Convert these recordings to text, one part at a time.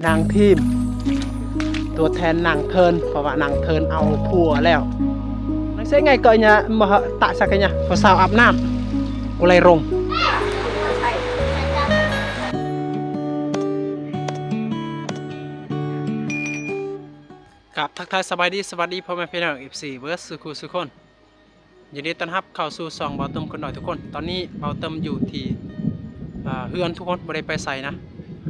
ນາງທີມ ຕົວແທນນາງເທີນ ເພາະວ່ານາງເທີນເອົາຜົວແລ້ວ. ນາງເຊໄງກໍຍະມະຕະສັກຍະ ຜູ້ສາວອາບນ້ຳ ກູໄລລົງ. ກາບທັກທາຍສະບາຍດີ ສະຫວັດດີພໍ່ແມ່ພີ່ນ້ອງ ເອັຟຊີ ເບິດສູ່ຄູ່ສູ່ຄົນ. ຍິນດີຕ້ອນຮັບເຂົ້າສູ່ຊ່ອງເບົາເຕີມຄົນນ້ອຍທຸກຄົນ. ຕອນນີ້ເບົາເຕີມຢູ່ທີ່ ເອີ ເຮືອນທຸກຄົນ ບໍ່ໄດ້ໄປໃສນະ.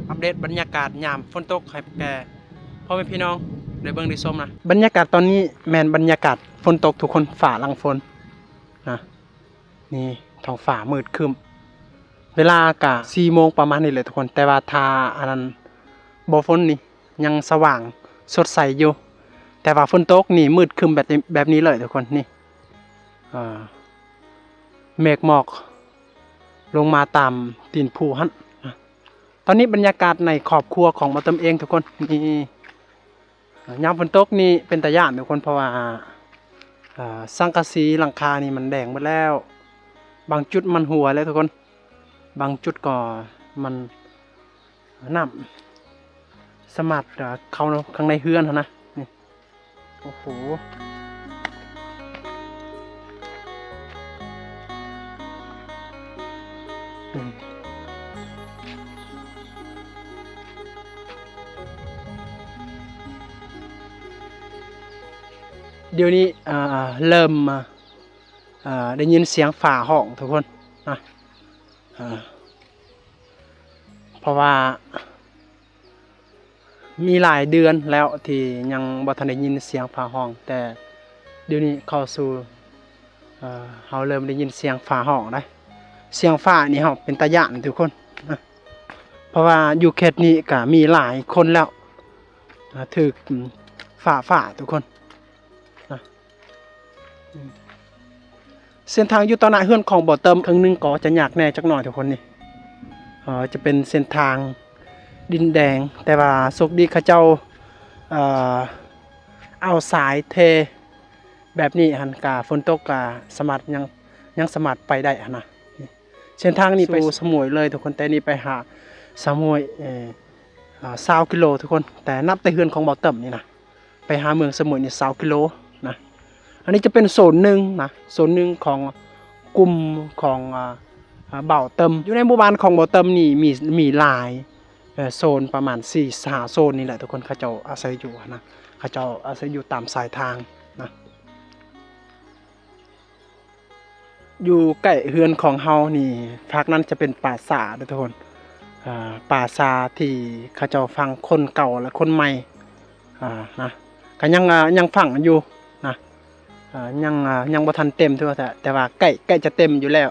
ອັບເດດບັນຍາກາດຍາມຝົນຕົກໃຫ້ແກ່ພໍ່ແມ່ພີ່ນ້ອງໄດ້ເບິ່ງໄດ້ຊົມນະ. ບັນຍາກາດຕອນນີ້ແມ່ນບັນຍາກາດຝົນຕົກທຸກຄົນ ຟ້າຫຼັງຝົນນະ. ນີ້ທ້ອງຟ້າມືດຄຶ້ມ. ເວລາກະສີ່ໂມງປະມານນີ້ແຫຼະທຸກຄົນ. ແຕ່ວ່າຖ້າອັນນັ້ນບໍ່ຝົນນີ້ ຍັງສະຫວ່າງສົດໃສຢູ່, ແຕ່ວ່າຝົນຕົກນີ້ມືດຄຶ້ມແບບ ແບບນີ້ເລີຍທຸກຄົນ. ນີ້ ເອີ ເມກໝອກລົງມາຕາມຕີນພູຫັ້ນ. ຕອນນີ້ບັນຍາກາດໃນຄອບຄົວຂອງເບົາເຕີມເອງທຸກຄົນ. ນີ້ ຍາມຝົນຕົກນີ້ເປັນຕາຢ້ານທຸກຄົນ ເພາະວ່າ ເອີ ສັງກະສີຫຼັງຄານີ້ມັນແດງໝົດແລ້ວ, ບາງຈຸດມັນຮົ່ວແລ້ວທຸກຄົນ. ບາງຈຸດກໍມັນ ນ້ຳສາມາດ ເອີ ເຂົ້າຂ້າງໃນເຮືອນຫັ້ນນະ. ນີ້ ໂອ້ໂຫ ອືມ ດຽວນີ້ ເອີ ເລີ່ມ ເອີ ໄດ້ຍິນສຽງຟ້າຮ້ອງທຸກຄົນນະ. ເອີ ເພາະວ່າມີຫຼາຍເດືອນແລ້ວທີ່ຍັງບໍ່ທັນໄດ້ຍິນສຽງຟ້າຮ້ອງ, ແຕ່ດຽວນີ້ເຂົ້າສູ່ ເອີ ເຮົາເລີ່ມໄດ້ຍິນສຽງຟ້າຮ້ອງໄດ໋. ສຽງຟ້ານີ້ເຮົາເປັນຕາຢ້ານທຸກຄົນນະ, ເພາະວ່າຢູ່ເຂດນີ້ກະມີຫຼາຍຄົນແລ້ວ ເອີ ຖືກ ອາ ຟ້າຟາດທຸກຄົນນະ. ເສັ້ນທາງຢູ່ຕໍ່ໜ້າເຮືອນຂອງເບົາເຕີມ ເຄິ່ງໜຶ່ງກໍຈະຍາກແດ່ຈັກໜ້ອຍທຸກຄົນ. ນີ້ ເອີ ຈະເປັນເສັ້ນທາງດິນແດງ, ແຕ່ວ່າໂຊກດີເຂົາເຈົ້າ ເອີ ເອົາຊາຍເທແບບນີ້ຫັ້ນ ກະຝົນຕົກກະສາມາດ ຍັງ ຍັງສາມາດໄປໄດ້ຫັ້ນນະ. ເສັ້ນທາງນີ້ໄປສູ່ສະໝວຍເລີຍທຸກຄົນ, ແຕ່ນີ້ໄປຫາສະໝວຍ ເອີ ເອີ ຊາວກິໂລທຸກຄົນ, ແຕ່ນັບແຕ່ເຮືອນຂອງເບົາເຕີມນີ້ນະ ໄປຫາເມືອງສະໝວຍນີ້ຊາວກິໂລນະ. ອັນນີ້ຈະເປັນໂຊນໜຶ່ງນະ, ໂຊນໜຶ່ງຂອງກຸ່ມຂອງ ອາ ອາ ເບົາເຕີມ. ຢູ່ໃນໝູ່ບ້ານຂອງເບົາເຕີມນີ້ມີ ມີຫຼາຍ ເອີ ໂຊນປະມານສີ່ຫ້າໂຊນນີ້ແຫຼະທຸກຄົນ, ເຂົາເຈົ້າອາໄສຢູ່ຫັ້ນນະ, ເຂົາເຈົ້າອາໄສຢູ່ຕາມຊາຍທາງນະ. ຢູ່ໃກ້ເຮືອນຂອງເຮົານີ້ ຟາກນັ້ນຈະເປັນປ່າຊ້າເດີທຸກຄົນ, ເອີ ປ່າຊ້າທີ່ເຂົາເຈົ້າຝັງຄົນເກົ່າ ແລະ ຄົນໃໝ່ ອາ ນະ ກະຍັງ ອາ ຍັງຝັງຢູ່ນະ, ອາ ຍັງ ອາ ຍັງບໍ່ທັນເຕັມເທື່ອ ແຕ່ ແຕ່ວ່າໃກ້ ໃກ້ຈະເຕັມຢູ່ແລ້ວ.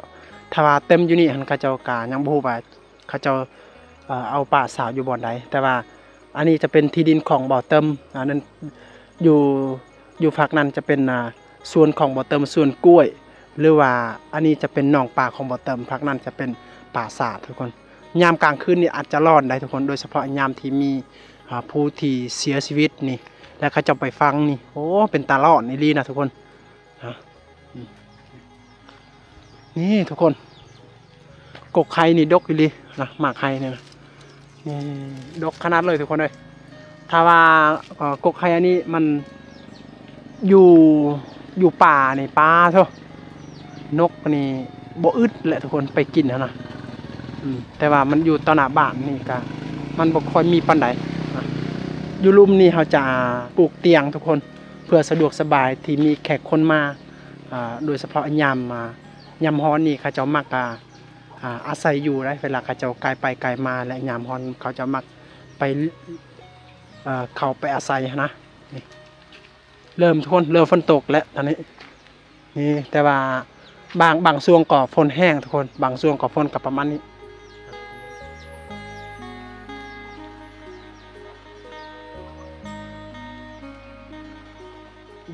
ຖ້າວ່າເຕັມຢູ່ນີ້ຫັ້ນ ເຂົາເຈົ້າກະຍັງບໍ່ຮູ້ວ່າ ເຂົາເຈົ້າ ເອີ ເອົາປ່າຊ້າຢູ່ບ່ອນໃດ, ແຕ່ວ່າອັນນີ້ຈະເປັນທີ່ດິນຂອງເບົາເຕີມ. ອັນນັ້ນຢູ່ ຢູ່ຟາກນັ້ນຈະເປັນ ອາ ສວນຂອງເບົາເຕີມ ສວນກ້ວຍ ຫຼືວ່າອັນນີ້ຈະເປັນໜອງປາຂອງເບົາເຕີມ, ຟາກນັ້ນຈະເປັນປ່າຊ້າທຸກຄົນ. ຍາມກາງຄືນນີ້ອາດຈະຫຼອນໄດ໋ທຸກຄົນ, ໂດຍສະເພາະຍາມທີ່ມີ ອາ ຜູ້ທີ່ເສຍຊີວິດນີ້ ແລະ ເຂົາເຈົ້າໄປຝັງນີ້ ໂອ້ ເປັນຕາຫຼອນອີ່ຫຼີນະທຸກຄົນ. ນະ ນີ້ທຸກຄົນ ກົກໄຮນີ້ດົກອີ່ຫຼີນະ, ໝາກໄຮນີ້ນະ ນີ້ດົກຂະໜາດເລີຍທຸກຄົນເອີຍ. ຖ້າວ່າ ເອີ ກົກໄຮອັນນີ້ມັນຢູ່ ຢູ່ປ່ານີ້ ປາໂທ້ ນົກນີ້ບໍ່ອຶດແຫຼະທຸກຄົນ ໄປກິນຫັ້ນນະ. ອືມ ແຕ່ວ່າມັນຢູ່ຕໍ່ໜ້າບ້ານນີ້ກະ ມັນບໍ່ຄ່ອຍມີປານໃດນະ. ຢູ່ລຸ່ມນີ້ເຮົາຈະປູກຕຽງທຸກຄົນ ເພື່ອສະດວກສະບາຍທີ່ມີແຂກຄົນມາ ອາ ໂດຍສະເພາະຍາມ ອາ ຍາມຮ້ອນນີ້ ເຂົາເຈົ້າມັກ ອາ ອາ ອາໄສຢູ່ໄດ໋ ເວລາເຂົາເຈົ້າກາຍໄປກາຍມາ ແລະ ຍາມຮ້ອນເຂົາເຈົ້າມັກໄປ ເອີ ເຂົ້າໄປອາໄສຫັ້ນນະ. ນີ້ ເລີ່ມ ທຸກຄົນ ເລີ່ມຝົນຕົກແລ້ວຕອນນີ້. ນີ້ ແຕ່ວ່າບາງ ບາງຊ່ວງກໍຝົນແຮງທຸກຄົນ, ບາງຊ່ວງກໍຝົນກໍປະມານນີ້.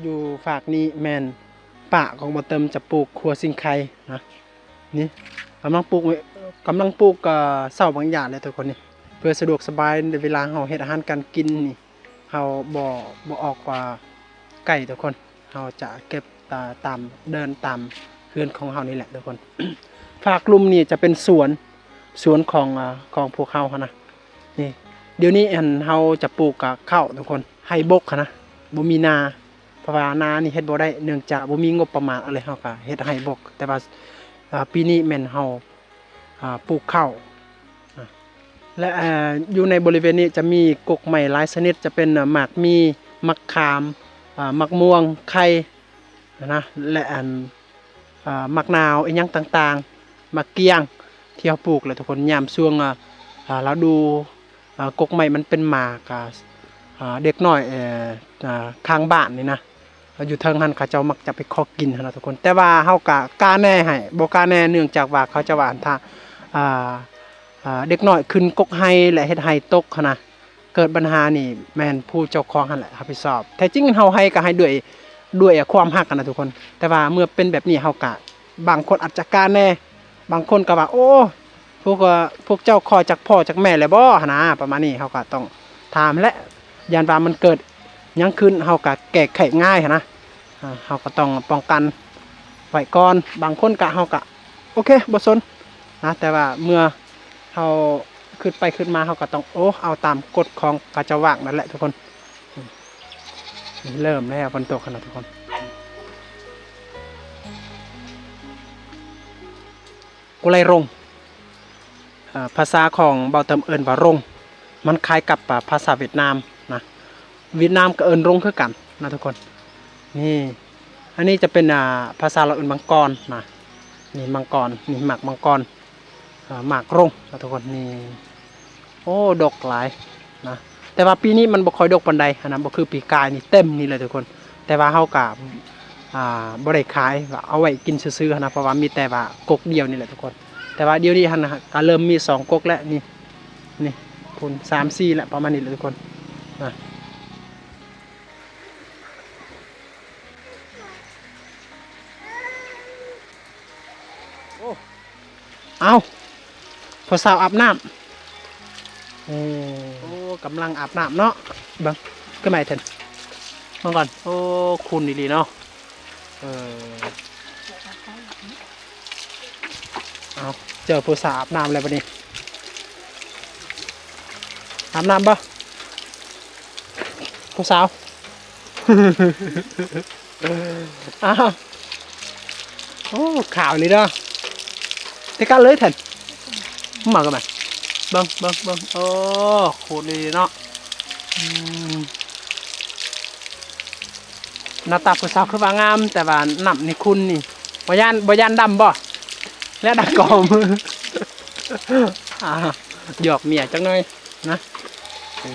ຢູ່ຟາກນີ້ແມ່ນປ່າຂອງບໍ່ເຕີມຈະປູກຂົວຊິງໄຄນະ. ນີ້ ກຳລັງປູກ ກຳລັງປູກ ເອີ ເສົາບາງຢ່າງເລີຍທຸກຄົນນີ້ ເພື່ອສະດວກສະບາຍໃນເວລາເຮົາເຮັດອາຫານການກິນນີ້. ເຮົາບໍ່ ບໍ່ອອກວ່າໄກທຸກຄົນ, ເຮົາຈະເກັບຕາ ຕາມ ເດີນຕາມເຮືອນຂອງເຮົານີ້ແຫຼະທຸກຄົນ. ຟາກລຸ່ມນີ້ຈະເປັນສວນ ສວນຂອງ ອາ ຂອງພວກເຮົາຫັ້ນນະ. ນີ້ ດຽວນີ້ອັນເຮົາຈະປູກກະເຂົ້າທຸກຄົນ ໄຮ່ບົກຫັ້ນນະ ບໍ່ມີນາ ເພາະວ່ານານີ້ເຮັດບໍ່ໄດ້ ເນື່ອງຈາກບໍ່ມີງົບປະມານ ກໍເລີຍເຮົາກະເຮັດໄຮ່ບົກ ແຕ່ວ່າ ອ່າ ປີນີ້ແມ່ນເຮົາ ອ່າ ປູກເຂົ້າ ອ່າ ແລະ ອ່າ ຢູ່ໃນບໍລິເວນນີ້ຈະມີກົກໄມ້ຫຼາຍຊະນິດ ຈະເປັນ ອ່າ ໝາກມີ່ ໝາກຂາມ ອ່າ ໝາກມ່ວງ ໄຂ່ ນະ ແລະ ອັນ ອ່າ ໝາກນາວ ອີ່ຫຍັງຕ່າງໆ ໝາກກ້ຽງ ທີ່ເຮົາປູກແຫຼະທຸກຄົນ ຍາມຊ່ວງ ອ່າ ອ່າ ລະດູ ອ່າ ກົກໄມ້ມັນເປັນໝາກ ອ່າ ອ່າ ເດັກນ້ອຍ ເອີ ອ່າ ຂ້າງບ້ານນີ້ນະ ຢູ່ເທິງຫັ້ນເຂົາເຈົ້າມັກຈະໄປເຄາະກິນຫັ້ນນະທຸກຄົນ ແຕ່ວ່າເຮົາກະກະແນໃຫ້ ບໍ່ກະແນ ເນື່ອງຈາກວ່າເຂົາເຈົ້າວ່າ ຖ້າ ອ່າ ອ່າ ເດັກນ້ອຍຂຶ້ນກົກໄຮ່ ແລະ ເຮັດໄຮ່ຕົກຫັ້ນນະ ເກີດບັນຫານີ້ແມ່ນຜູ້ເຈົ້າຂອງຫັ້ນແຫຼະຮັບຜິດຊອບ ແທ້ຈິງເຮົາໃຫ້ກໍໃຫ້ດ້ວຍ ດ້ວຍຄວາມຮັກຫັ້ນນະທຸກຄົນ ແຕ່ວ່າເມື່ອເປັນແບບນີ້ເຮົາກະ ບາງຄົນອາດຈະການແດ່ ບາງຄົນກໍວ່າ ໂອ້ ພວກ ພວກເຈົ້າຂໍຈາກພໍ່ຈາກແມ່ແລ້ວບໍ່ຫັ້ນນະ ປະມານນີ້ ເຮົາກໍຕ້ອງຖາມແຫຼະ ຢ້ານວ່າມັນເກີດຫຍັງຂຶ້ນ ເຮົາກໍແກ້ໄຂງ່າຍຫັ້ນນະ ເຮົາກໍຕ້ອງປ້ອງກັນໄວ້ກ່ອນ ບາງຄົນກະ ເຮົາກະ ໂອເຄ ບໍ່ສົນນະ ແຕ່ວ່າເມື່ອເຮົາຄິດໄປຄິດມາ ເຮົາກໍຕ້ອງ ໂອ້ ເອົາຕາມກົດຂອງເຂົາເຈົ້າວາງນັ້ນແຫຼະທຸກຄົນ ເລີ່ມແລ້ວ ຝົນຕົກຫັ້ນນະທຸກຄົນ ກຸໄລລົງ ເອີ ພາສາຂອງເບົາເຕີມເອີ້ນວ່າລົງ ມັນຄ້າຍກັບ ອາ ພາສາຫວຽດນາມນະ ຫວຽດນາມກໍເອີ້ນລົງຄືກັນນະທຸກຄົນ ນີ້ ອັນນີ້ຈະເປັນ ອາ ພາສາລາວເອີ້ນມັງກອນນະ ນີ້ມັງກອນ ນີ້ໝາກມັງກອນ ອາ ໝາກລົງນະທຸກຄົນ ນີ້ ໂອ້ ດົກຫຼາຍນະ ແຕ່ວ່າປີນີ້ມັນບໍ່ຄ່ອຍດົກປານໃດຫັ້ນນະ ບໍ່ຄືປີກາຍນີ້ເຕັມນີ້ເລີຍທຸກຄົນ ແຕ່ວ່າເຮົາກະ ອ່າ ບໍ່ໄດ້ຂາຍ ເອົາໄວ້ກິນຊື່ໆຫັ້ນນະ ເພາະວ່າມີແຕ່ວ່າກົກດຽວນີ້ແຫຼະທຸກຄົນ ແຕ່ວ່າດຽວນີ້ຫັ້ນນະ ກະເລີ່ມມີສອງກົກແລ້ວ ນີ້ ນີ້ພຸ້ນ ສາມສີ່ແລ້ວ ປະມານນີ້ແຫຼະທຸກຄົນນະ. ໂອ້ ເອົ້າ ຜູ້ສາວອາບນ້ຳ ໂອ້ ໂອ້ ກຳລັງອາບນ້ຳເນາະ ເບິ່ງ ຂຶ້ນມາເຖິງ ເບິ່ງກ່ອນ ໂອ້ ຂຸ່ນອີ່ຫຼີເນາະ ເອີ ເອົ້າ ເຈີຜູ້ສາວອາບນ້ຳແລ້ວບັດນີ້ ອາບນ້ຳບໍ່ ຜູ້ສາວ? ອ້າວ ໂອ້ ຂາວອີ່ຫຼີເນາະ ຕິກະເລີຍແທນ ມາກັນມາ ເບິ່ງ ເບິ່ງ ເບິ່ງ ໂອ້ ໂຄດອີ່ຫຼີເນາະ ອືມ ໜ້າຕາຜູ້ສາວຄືວ່າງາມ ແຕ່ວ່ານ້ຳນີ້ຂຸ່ນນີ້ ບໍ່ຢ້ານ ບໍ່ຢ້ານດຳບໍ່? ແລະ ດຳກອມ ອ່າ ຫຍອກເມຍຈັກໜ້ອຍນະ ເອີ.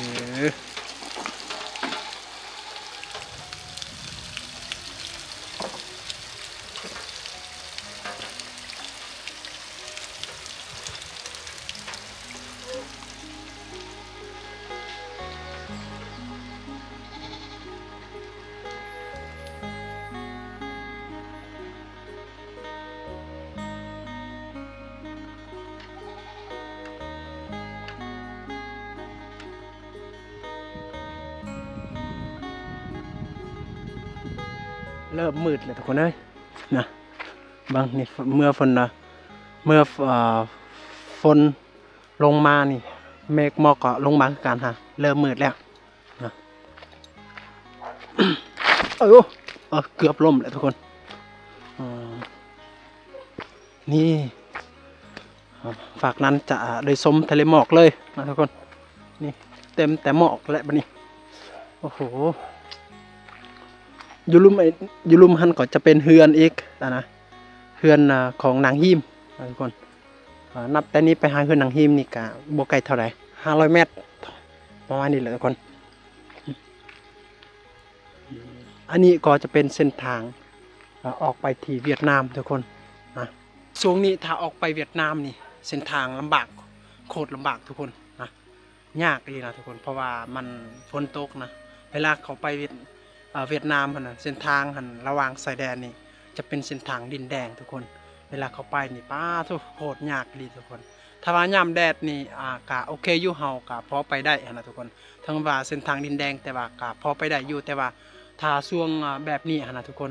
ເລີ່ມມືດແລ້ວທຸກຄົນເອີຍ ນະ ເບິ່ງນີ້ ເມື່ອຝົນນະ ເມື່ອ ເອີ ຝົນລົງມານີ້ ເມກໝອກກໍລົງມາຄືກັນຫັ້ນ ເລີ່ມມືດແລ້ວນະ ເອີ ເອີ ເກືອບລົ້ມແລ້ວທຸກຄົນ ເອີ ນີ້ ຝາກນັ້ນຈະໄດ້ຊົມທະເລໝອກເລີຍນະທຸກຄົນ ນີ້ເຕັມແຕ່ໝອກແລ້ວບັດນີ້ ໂອ້ໂຫ ຢູ່ລຸ່ມ ຢູ່ລຸ່ມຫັ້ນກໍຈະເປັນເຮືອນອີກຫັ້ນນະ ເຮືອນຂອງນາງຮີມນະທຸກຄົນ ນັບແຕ່ນີ້ໄປຫາເຮືອນນາງຮີມນີ້ກະບໍ່ໄກເທົ່າໃດ ຫ້າຮ້ອຍແມັດ ປະມານນີ້ແຫຼະທຸກຄົນ. ອັນນີ້ກໍຈະເປັນເສັ້ນທາງ ເອີ ອອກໄປທີ່ຫວຽດນາມທຸກຄົນນະ ຊ່ວງນີ້ຖ້າອອກໄປຫວຽດນາມນີ້ ເສັ້ນທາງລຳບາກ ໂຄດລຳບາກທຸກຄົນນະ ຍາກອີ່ຫຼີນະທຸກຄົນ ເພາະວ່າມັນຝົນຕົກນະ ເວລາເຂົ້າໄປຫວຽດ ເອີ ຫວຽດນາມຫັ້ນນະ ເສັ້ນທາງຫັ້ນລະຫວ່າງຊາຍແດນນີ້ ຈະເປັນເສັ້ນທາງດິນແດງທຸກຄົນ ເວລາເຂົ້າໄປນີ້ ປາໂທ້ ໂຄດຍາກອີ່ຫຼີທຸກຄົນ ຖ້າວ່າຍາມແດດນີ້ ອ່າ ກະໂອເຄຢູ່ ເຮົາກະພໍໄປໄດ້ຫັ້ນນະທຸກຄົນ ເຖິງວ່າເສັ້ນທາງດິນແດງ ແຕ່ວ່າກະພໍໄປໄດ້ຢູ່ ແຕ່ວ່າຖ້າຊ່ວງ ແບບນີ້ຫັ້ນນະທຸກຄົນ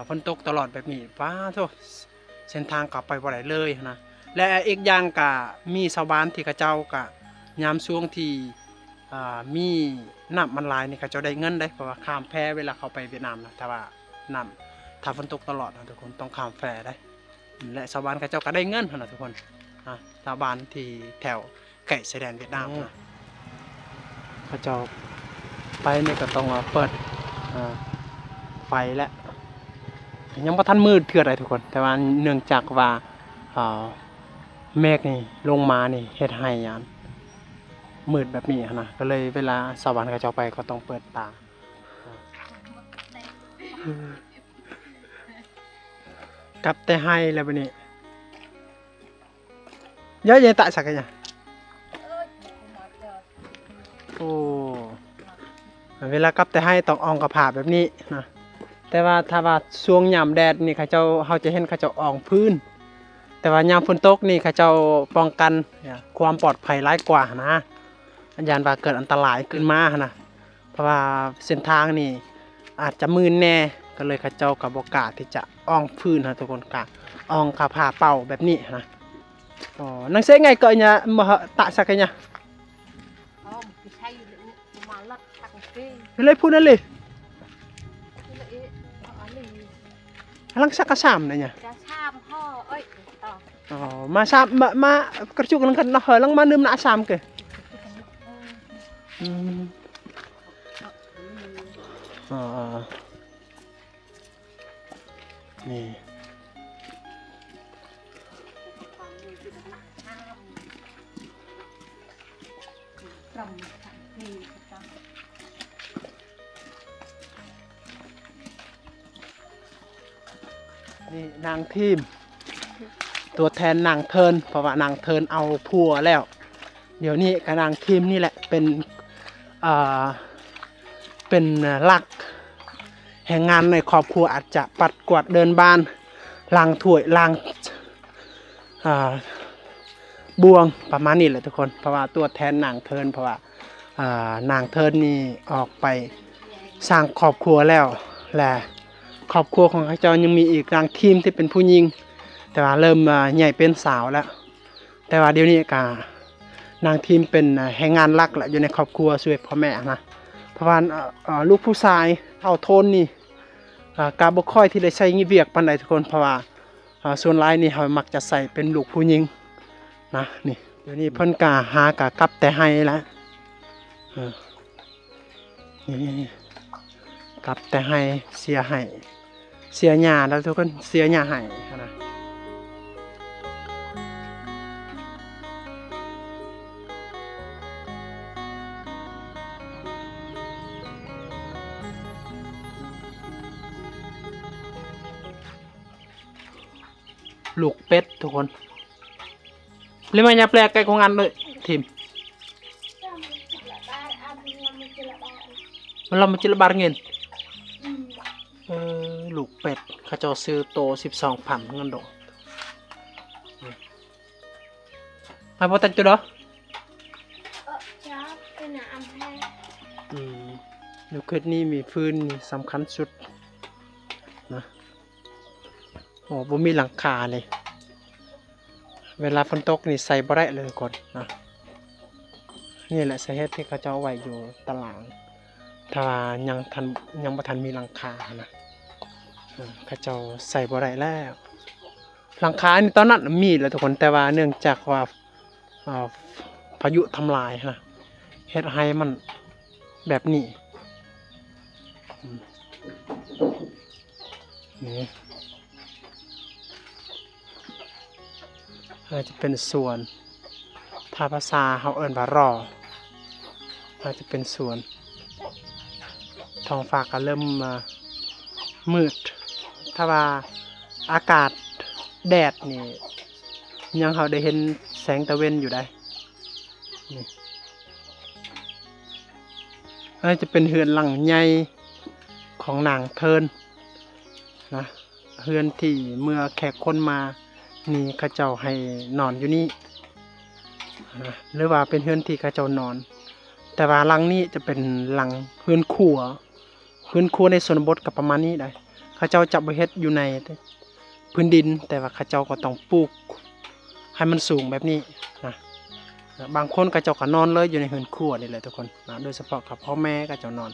ຝົນຕົກຕະຫຼອດແບບນີ້ ປາໂທ້ ເສັ້ນທາງກະໄປບໍ່ໄດ້ເລີຍຫັ້ນນະ ແລະ ອີກຢ່າງກະມີຊາວບ້ານທີ່ເຂົາເຈົ້າກະ ຍາມຊ່ວງທີ່ ອ່າ ມີນ້ຳມັນຫຼາຍນີ້ ເຂົາເຈົ້າໄດ້ເງິນເດ້ ເພາະວ່າຂ້າມແພເວລາເຂົ້າໄປຫວຽດນາມນະ ຖ້າວ່ານ້ຳ ຖ້າຝົນຕົກຕະຫຼອດນະທຸກຄົນ ຕ້ອງຂ້າມແພເດ້ ແລະ ຊາວບ້ານເຂົາເຈົ້າກໍໄດ້ເງິນຫັ້ນນະທຸກຄົນ ອ່າ ຊາວບ້ານທີ່ແຖວໃກ້ຊາຍແດນຫວຽດນາມນະ ເຂົາເຈົ້າໄປນີ້ກໍຕ້ອງເປີດ ອ່າ ໄຟແລ້ວ ຍັງບໍ່ທັນມືດເທື່ອໃດທຸກຄົນ ແຕ່ວ່າເນື່ອງຈາກວ່າ ອ່າ ເມກນີ້ລົງມານີ້ເຮັດໃຫ້ອັນ ມືດແບບນີ້ຫັ້ນນະ ກໍເລີຍເວລາຊາວບ້ານເຂົາເຈົ້າໄປກໍຕ້ອງເປີດຕາ ກັບແຕ່ໄຮ່ແລ້ວບັດນີ້ ຢາ ຢາຕະສັກກະຍາ ໂອ້ ເວລາກັບແຕ່ໄຮ່ຕ້ອງອ່ອງກະພາແບບນີ້ນະ ແຕ່ວ່າຖ້າວ່າຊ່ວງຍາມແດດນີ້ ເຂົາເຈົ້າ ເຮົາຈະເຫັນເຂົາເຈົ້າອ່ອງພື້ນ ແຕ່ວ່າຍາມຝົນຕົກນີ້ ເຂົາເຈົ້າປ້ອງກັນຄວາມປອດໄພຫຼາຍກວ່ານະ ຢ້ານວ່າເກີດອັນຕະລາຍຂຶ້ນມາຫັ້ນນະ ເພາະວ່າເສັ້ນທາງນີ້ອາດຈະມື່ນແດ່ ກໍເລີຍເຂົາເຈົ້າກໍບໍ່ກ້າທີ່ຈະອ່ອງພື້ນນະທຸກຄົນ ກະອ່ອງກະພາເປົ່າແບບນີ້ຫັ້ນນະ. ອໍ ນາງເຊໄງກໍຍາ ມະຕະສັກກະຍາ Ôm, cái khay mà lật thẳng kì. ເລີຍພຸ້ນເລີຍ Cái lưỡi, nó ăn đi. ລັງສັກກະສາມນະຍາ Chả sam ho, ơi, to. ອໍ ມາສາມ ມາ ມາກະຈຸກນັ່ງກັນເນາະ ເຮີ ລັງມາດື່ມນະສາມເກ ອືມ ອໍ ນີ້ ນີ້ນາງທີມ ຕົວແທນນາງເທີນ ເພາະວ່ານາງເທີນເອົາຜົວແລ້ວ ດຽວນີ້ກໍນາງທີມນີ້ແຫຼະເປັນ ອ່າ ເປັນຫຼັກແຮງງານໃນຄອບຄົວ ອາດຈະປັດກວາດເດີ່ນບ້ານ ລ້າງຖ້ວຍ ລ້າງ ອ່າ ບ່ວງ ປະມານນີ້ແຫຼະທຸກຄົນ ເພາະວ່າຕົວແທນນາງເທີນ ເພາະວ່າ ອ່າ ນາງເທີນນີ້ອອກໄປສ້າງຄອບຄົວແລ້ວ ແລະ ຄອບຄົວຂອງເຂົາເຈົ້າຍັງມີອີກນາງທີມທີ່ເປັນຜູ້ຍິງ ແຕ່ວ່າເລີ່ມ ອ່າ ໃຫຍ່ເປັນສາວແລ້ວ ແຕ່ວ່າດຽວນີ້ກະນາງທີມເປັນແຮງງານຫຼັກລະ ຢູ່ໃນຄອບຄົວຊ່ວຍພໍ່ແມ່ນະ ເພາະວ່າ ເອີ ລູກຜູ້ຊາຍເຜົ່າໂທນນີ້ ກະບໍ່ຄ່ອຍທີ່ໄດ້ໃຊ້ວຽກປານໃດທຸກຄົນ ເພາະວ່າ ສ່ວນຫຼາຍນີ້ເຮົາມັກຈະໃຊ້ເປັນລູກຜູ້ຍິງນະ ນີ້ ດຽວນີ້ເພິ່ນກະຫາກະກັບແຕ່ໄຮ່ລະ ເອີ ນີ້ ກັບແຕ່ໄຮ່ ເສຍໄຮ່ ເສຍຫຍ້າແລ້ວທຸກຄົນ ເສຍຫຍ້າໄຮ່ຫັ້ນນະ ລູກເປັດທຸກຄົນ Lima nya plek kai kongan le, Thim. Malam mesti lebar ngin. ເອີ ລູກເປັດ ເຂົາເຈົ້າຊື້ໂຕສິບສອງພັນເງິນດອກ ໃຫ້ບໍ່ແຕ່ງຈຸດເດີ ອືມ ຢູ່ເຂດນີ້ມີຟືນນີ້ສຳຄັນສຸດນະ. ໂອ້ ບໍ່ມີຫຼັງຄາເລີຍ ເວລາຝົນຕົກນີ້ໃສ່ບໍ່ໄດ້ເລີຍທຸກຄົນນະ. ນີ້ແຫຼະສາເຫດທີ່ເຂົາເຈົ້າໄວ້ຢູ່ຕາລາງ ຖ້າວ່າຍັງທັນ ຍັງບໍ່ທັນມີຫຼັງຄາຫັ້ນນະ ເອີ ເຂົາເຈົ້າໃສ່ບໍ່ໄດ້ແລ້ວ. ຫຼັງຄານີ້ຕອນນັ້ນມີແລ້ວທຸກຄົນ ແຕ່ວ່າເນື່ອງຈາກວ່າ ອ່າ ພາຍຸທຳລາຍຫັ້ນນະ ເຮັດໃຫ້ມັນແບບນີ້ ອືມ ນີ້ ອາດຈະເປັນສວນ ຖ້າພາສາເຮົາເອີ້ນວ່າຣໍ ອາດຈະເປັນສວນ. ທ້ອງຟ້າກໍເລີ່ມ ອ່າ ມືດ ຖ້າວ່າອາກາດແດດນີ້ ຍັງເຮົາໄດ້ເຫັນແສງຕາເວັນຢູ່ໃດ໋ ນີ້ ອັນນີ້ຈະເປັນເຮືອນຫຼັງໃຫຍ່ຂອງນາງເທີນນະ. ເຮືອນທີ່ເມື່ອແຂກຄົນມານີ້ ເຂົາເຈົ້າໃຫ້ນອນຢູ່ນີ້ນະ ຫຼືວ່າເປັນເຮືອນທີ່ເຂົາເຈົ້ານອນ ແຕ່ວ່າຫຼັງນີ້ຈະເປັນຫຼັງເຮືອນຄົວ. ເຮືອນຄົວໃນຊົນນະບົດກໍປະມານນີ້ໄດ໋ ເຂົາເຈົ້າຈະບໍ່ເຮັດຢູ່ໃນພື້ນດິນ ແຕ່ວ່າເຂົາເຈົ້າກໍຕ້ອງປູກໃຫ້ມັນສູງແບບນີ້ນະ. ບາງຄົນເຂົາເຈົ້າກໍນອນເລີຍຢູ່ໃນເຮືອນຄົວນີ້ແຫຼະທຸກຄົນນະ ໂດຍສະເພາະກັບພໍ່ແມ່ເຂົາເຈົ້ານອນ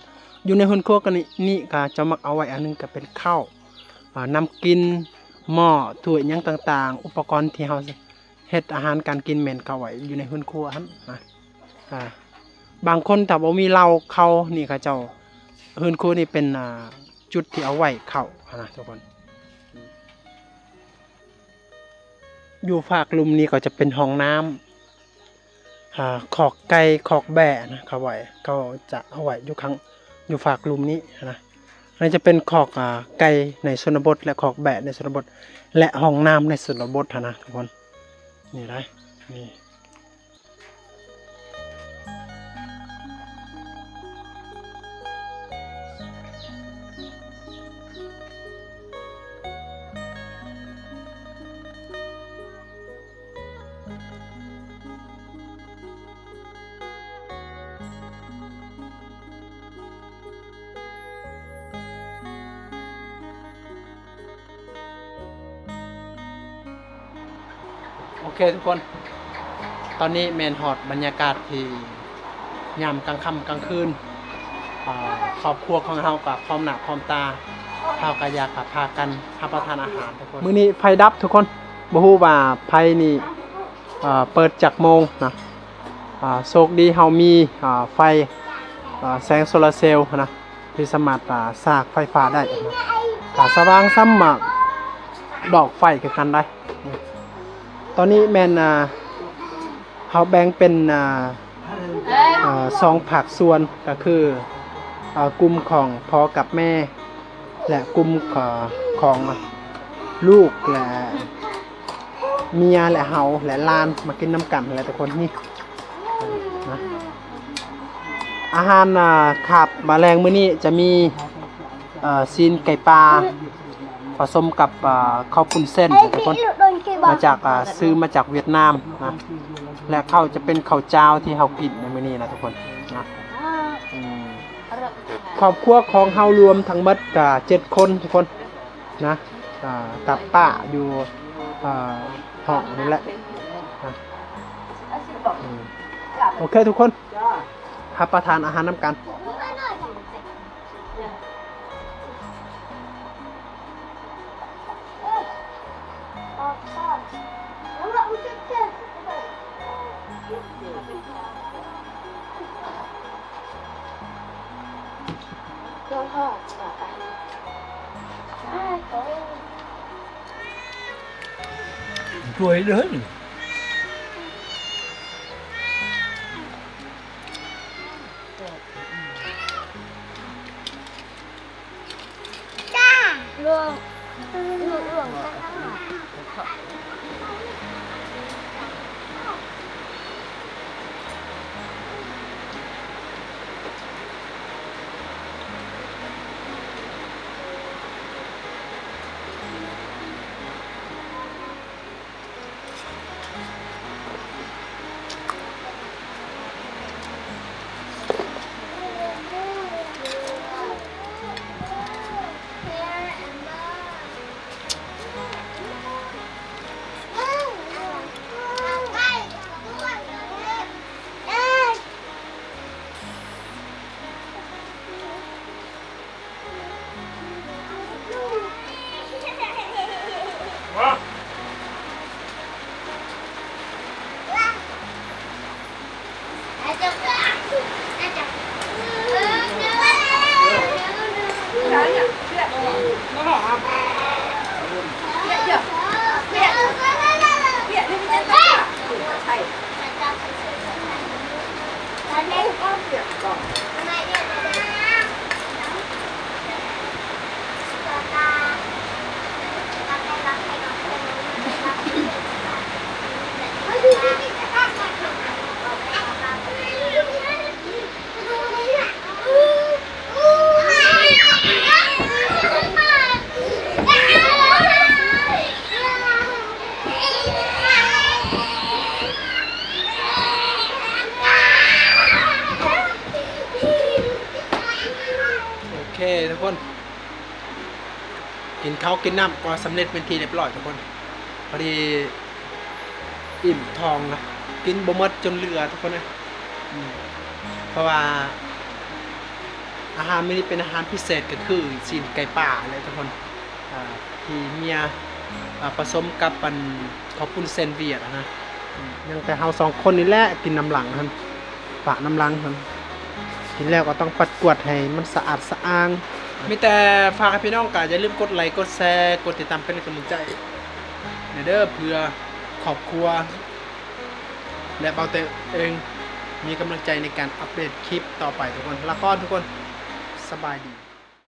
ຢູ່ໃນເຮືອນຄົວກັນນີ້ ນີ້ເຂົາເຈົ້າມັກເອົາໄວ້ອັນໜຶ່ງກໍເປັນເຂົ້າ ອາ ນ້ຳກິນ ໝໍ້ ຖ້ວຍ ຫຍັງຕ່າງໆ ອຸປະກອນທີ່ເຮົາເຮັດອາຫານການກິນ ແມ່ນເຂົາໄວ້ຢູ່ໃນເຮືອນຄົວຫັ້ນນະ. ອາ ບາງຄົນຖ້າບໍ່ມີເຫຼົ້າເຂົ້ານີ້ ເຂົາເຈົ້າ ເຮືອນຄົວນີ້ເປັນ ອາ ຈຸດທີ່ເອົາໄວ້ເຂົ້າຫັ້ນນະທຸກຄົນ. ຢູ່ຟາກລຸ່ມນີ້ກໍຈະເປັນຫ້ອງນ້ຳ ອາ ຄອກໄກ່ ຄອກແບ້ນະ ເຂົາໄວ້ ເຂົາຈະເອົາໄວ້ຢູ່ຂ້າງ ຢູ່ຟາກລຸ່ມນີ້ນະ. ອັນນີ້ຈະເປັນຄອກ ອາ ໄກ່ໃນຊົນນະບົດ ແລະ ຄອກແບ້ໃນຊົນນະບົດ ແລະ ຫ້ອງນ້ຳໃນຊົນນະບົດຫັ້ນນະທຸກຄົນ. ນີ້ໄດ໋ ນີ້. ໂອເຄທຸກຄົນ ຕອນນີ້ແມ່ນຮອດບັນຍາກາດທີ່ຍາມກາງຄ່ຳກາງຄືນ ອາ ຄອບຄົວຂອງເຮົາກໍພ້ອມໜ້າພ້ອມຕາ ເຮົາກໍຢາກຈະພາກັນຮັບປະທານອາຫານທຸກຄົນ. ມື້ນີ້ໄຟດັບທຸກຄົນ ບໍ່ຮູ້ວ່າໄຟນີ້ ເອີ ເປີດຈັກໂມງນະ. ອາ ໂຊກດີເຮົາມີ ອາ ໄຟ ອາ ແສງໂຊລາເຊວນະ ທີ່ສາມາດ ອາ ສາກໄຟຟ້າໄດ້ນະ ອາ ສະຫວ່າງສ່ຳ ອາ ດອກໄຟຄືກັນໄດ໋. ຕອນນີ້ແມ່ນ ອາ ເຮົາແບ່ງເປັນ ອາ ອາ ສອງພາກສ່ວນ ກໍຄື ອາ ກຸ່ມຂອງພໍ່ກັບແມ່ ແລະ ກຸ່ມ ອາ ຂອງລູກ ແລະ ເມຍ ແລະ ເຮົາ ແລະ ຫຼານ ມາກິນນຳກັນແຫຼະທຸກຄົນ. ນີ້ນະ ອາຫານ ອາ ຄາບມາແລງມື້ນີ້ຈະມີ ເອີ ຊີ້ນໄກ່ປ່າ ປະສົມກັບ ອາ ເຂົ້າປຸ້ນເສັ້ນນະທຸກຄົນ ມາຈາກ ອາ ຊື້ມາຈາກຫວຽດນາມນະ ແລະ ເຂົ້າຈະເປັນເຂົ້າຈ້າວທີ່ເຮົາກິນໃນມື້ນີ້ນະທຸກຄົນນະ. ອືມ ຄອບຄົວຂອງເຮົາລວມທັງໝົດກະເຈັດຄົນທຸກຄົນນະ ອາ ກັບປ້າຢູ່ ອາ ຫ້ອງນັ້ນແຫຼະນະ. ອືມ ໂອເຄທຸກຄົນ ຮັບປະທານອາຫານນຳກັນ. ສວຍເດີ. ໂອເຄທຸກຄົນ ກິນເຂົ້າກິນນ້ຳກໍສຳເລັດເປັນທີ່ຮຽບຮ້ອຍທຸກຄົນ ພໍດີ ອີ່ມທ້ອງນະ ກິນບໍ່ໝົດຈົນເຫຼືອທຸກຄົນເອີຍ. ອືມ ເພາະວ່າອາຫານມື້ນີ້ເປັນອາຫານພິເສດ ກໍຄືຊີ້ນໄກ່ປ່າແຫຼະທຸກຄົນ ອ່າ ທີ່ເມຍ ອ່າ ປະສົມກັບອັນ ເຂົ້າປຸ້ນເສັ້ນຫວຽດຫັ້ນນະ. ອືມ ຍັງແຕ່ເຮົາສອງຄົນນີ້ແຫຼະກິນນຳຫຼັງຫັ້ນ ປະນຳຫຼັງຫັ້ນ. ກິນແລ້ວກໍຕ້ອງປັດກວາດໃຫ້ມັນສະອາດສະອ້າງ. ມີແຕ່ຝາກໃຫ້ພີ່ນ້ອງ ກໍຢ່າລືມກົດໄລ ກົດແຊ ກົດຕິດຕາມເປັນກຳລັງໃຈແດ່ເດີ ເພື່ອຄອບຄົວ ແລະ ເບົາແຕເອງມີກຳລັງໃຈໃນການອັບເດດຄລິບຕໍ່ໄປທຸກຄົນ. ລາກ່ອນທຸກຄົນ ສະບາຍດີ.